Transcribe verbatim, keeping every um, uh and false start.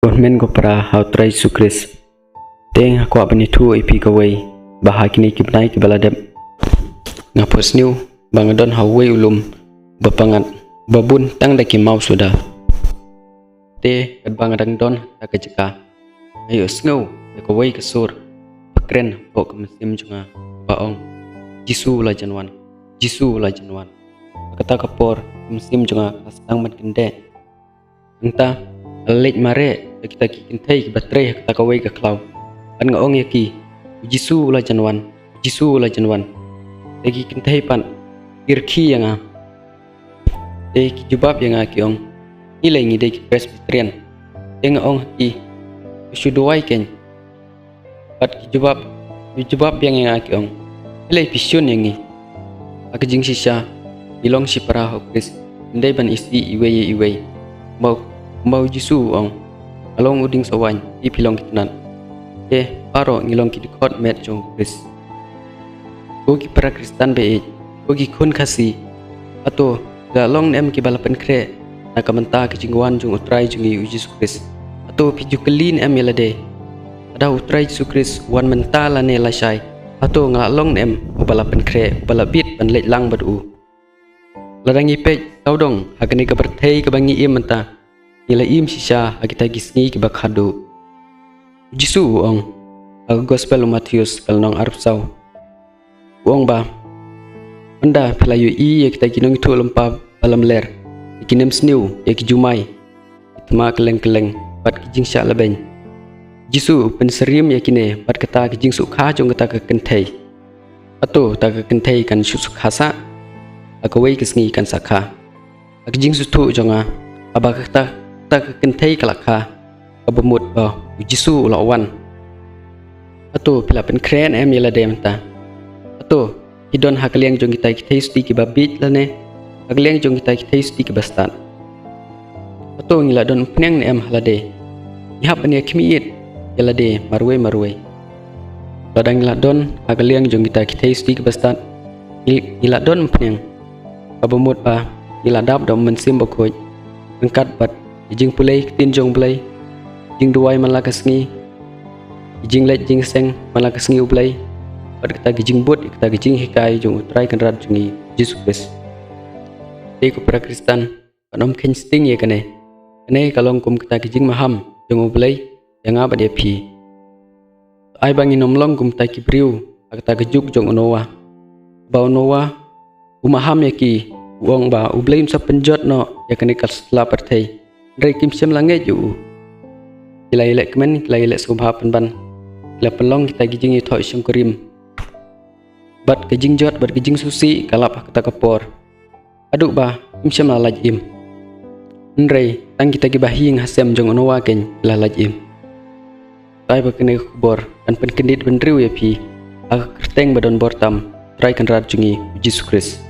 Ko hynmen ko para ha u Trai Jisu Khrist. Te nga kwah ban ïathuh ïa phi kawei ba ha kine ki bnai kiba la dep, nga phohsniew ba nga don ha uwei u lum ba pyngngad ba bun tang da ki maw suda. Te katba nga dang don ha ka jaka, nga ïohsngew ïa kawei ka sur ba kren hapoh ka mynsiem jong nga, ba ong, "Jisu u la jan wan, Jisu u la jan wan." Ha kata ka por ka mynsiem jong nga ka sdang ban kyndeh. Nangta nga la leit mareh ïa kita ki kynthei kiba trei ha kata kawei ka khlaw, bad nga ong ïa ki, "U Jisu u la jan wan, U Jisu u la jan wan." Te ki kynthei pat ki rkhie ïa nga. Te ki jubab ïa nga ki ong, "Ngi lei ngi dei ki Presbyterian." Te nga ong ha ki, "To shu duwai keiñ." Bad ki jubab, ki jubab biang ïa nga ki ong, "Balei phi shun ïa ngi? Ha ka jingshisha ngi long shipara ha u Khrist, ngim dei ban isih iwei ïa iwei. Kumba, kumba u Jisu u ong, 'Nga long u dieng sawaiñ, phi phi long ki tnat.' Te baroh ngi long ki dkhot met jong u Khrist." Ko ki para Khristan ba ïeit, ko ki khun Khasi, hato la long ne em kiba la pynkhreh na ka bynta ka jingwan jong u Trai jong ngi u Jisu Khrist? Hato phi ju kylli ne em ïa lade, lada u Trai Jisu Khrist u wan mynta lane lashai, hato nga la long ne em uba la pynkhreh, uba la bit ban leit lang bad u? Lada ngi peit sawdong ha kane ka pyrthei kaba ngi im mynta, ngi la im shisha ha kita ki sngi kiba khadduh. U Jisu u ong ha ka Gospel u Mathaios ka lynnong arphew saw, u ong ba, "Ynda phi la ïohi ïa kita ki nongïathuhlypa ba lamler, ïa ki nemsniew, ïa ki jumai, ki thma kylleng kylleng bad ki jingshah lehbeiñ." Jisu u pynsyriem ïa kine bad kata ka jingsukha jong kata ka kynthei. Hato kata ka kynthei kan shu sukha sah? Ha kawei ka sngi kan sa kha. Ha ka jingsngewthuh jong nga, haba kata, kata ka kynthei ka la kha, kaba mut ba u Jisu u la wan. Hato phi la pynkhreh ne em ïa lade mynta? Hato phi don ha ka liang jong kita ki theisotti kiba bieit lane ha ka liang jong kita ki theisotti kiba stad? Hato ngi la don umphniang ne em ha lade? Ngi hap ban ïakhmih ïa lade marwei marwei. Lada ngi la don ha ka liang jong kita ki theisotti kiba stad, ngi, ngi la don umphniang, kaba mut ba ngi la dap da u Mynsiem Bakhuid, ryngkat bad ki jingpule ktien jong u Blei, jingduwai man la ka sngi, ki jingleit jingseng man la ka sngi u Blei, bad kata ki jingbud, kata ki jinghikai jong u Trai Kynrad jong ngi Jisu Khrist. Te ko para Khristan, kan ym kheiñ sting ïa kane. Kane ka long kum kata ki jingmaham jong u Blei ïa nga bad ïa phi. Ai ba ngin ym long kum kita ki briew ha kata ka juk jong u Noah. Ba u Noah u maham ïa ki, u ong ba u Blei un sa pynjot noh ïa kane ka sla pyrthei, hynrei kim shym la ngeit ïa u. Ki la ïaleh kmen, ki la ïaleh sngewbha pynban, ki la pynlong kita ki jingïathoh shongkurim. Bad ka jingjot bad ka jingsngewsih ka lap ha kata ka por, haduh ba kim shym la lait im. Hynrei tang kita kiba ha ïing ha sem jong u Noah keiñ ki la lait im. Te ai ba kane ka khubor kan pynkyndit bynriew ïa phi ha ka kyrteng ba don bor tam, Trai Kynrad jong ngi u Jisu Khrist.